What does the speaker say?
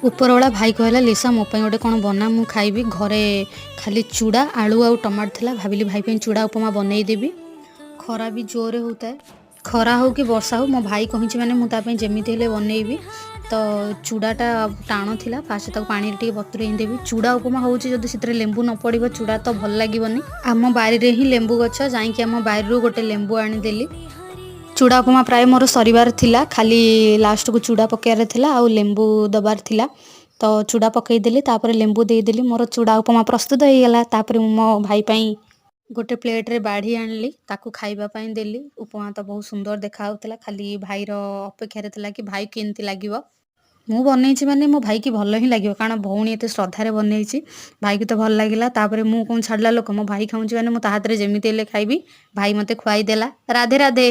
ଉପରବେଳା ଭାଇ କହିଲା, ଲିସା, ମୋ ପାଇଁ ଗୋଟେ କ'ଣ ବନା, ମୁଁ ଖାଇବି। ଘରେ ଖାଲି ଚୁଡ଼ା, ଆଳୁ ଆଉ ଟମାଟୋ ଥିଲା। ଭାବିଲି ଭାଇ ପାଇଁ ଚୁଡ଼ା ଉପମା ବନେଇଦେବି। ଖରା ବି ଜୋରରେ ହେଉଥାଏ। ଖରା ହଉ କି ବର୍ଷା ହଉ, ମୋ ଭାଇ କହିଛି ମାନେ ମୁଁ ତା ପାଇଁ ଯେମିତି ହେଲେ ବନେଇବି। ତ ଚୁଡ଼ାଟା ଟାଣ ଥିଲା, ଫାଷ୍ଟ ତାକୁ ପାଣିରେ ଟିକେ ବତୁରେଇ ଦେବି। ଚୁଡ଼ା ଉପମା ହେଉଛି, ଯଦି ସେଥିରେ ଲେମ୍ବୁ ନ ପଡ଼ିବ, ଚୁଡ଼ା ତ ଭଲ ଲାଗିବନି। ଆମ ବାରିରେ ହିଁ ଲେମ୍ବୁ ଗଛ, ଯାଇକି ଆମ ବାରିରୁ ଗୋଟେ ଲେମ୍ବୁ ଆଣିଦେଲି। ଚୁଡ଼ା ଉପମା ପ୍ରାୟ ମୋର ସରିବାର ଥିଲା, ଖାଲି ଲାଷ୍ଟକୁ ଚୁଡ଼ା ପକାଇବାର ଥିଲା ଆଉ ଲେମ୍ବୁ ଦେବାର ଥିଲା। ତ ଚୁଡ଼ା ପକାଇଦେଲି, ତାପରେ ଲେମ୍ବୁ ଦେଇଦେଲି। ମୋର ଚୁଡ଼ା ଉପମା ପ୍ରସ୍ତୁତ ହେଇଗଲା। ତାପରେ ମୁଁ ମୋ ଭାଇ ପାଇଁ ଗୋଟେ ପ୍ଲେଟ୍ରେ ବାଢ଼ି ଆଣିଲି, ତାକୁ ଖାଇବା ପାଇଁ ଦେଲି। ଉପମା ତ ବହୁତ ସୁନ୍ଦର ଦେଖାଯାଉଥିଲା। ଖାଲି ଭାଇର ଅପେକ୍ଷାରେ ଥିଲା କି ଭାଇ କେମିତି ଲାଗିବ। ମୁଁ ବନେଇଛି ମାନେ ମୋ ଭାଇକି ଭଲ ହିଁ ଲାଗିବ, କାରଣ ଭଉଣୀ ଏତେ ଶ୍ରଦ୍ଧାରେ ବନେଇଛି। ଭାଇକୁ ତ ଭଲ ଲାଗିଲା। ତାପରେ ମୁଁ କ'ଣ ଛାଡ଼ିଲା ଲୋକ? ମୋ ଭାଇ ଖାଉଛି ମାନେ ମୁଁ ତା ହାତରେ ଯେମିତି ହେଲେ ଖାଇବି। ଭାଇ ମୋତେ ଖୁଆଇ ଦେଲା। ରାଧେ ରାଧେ।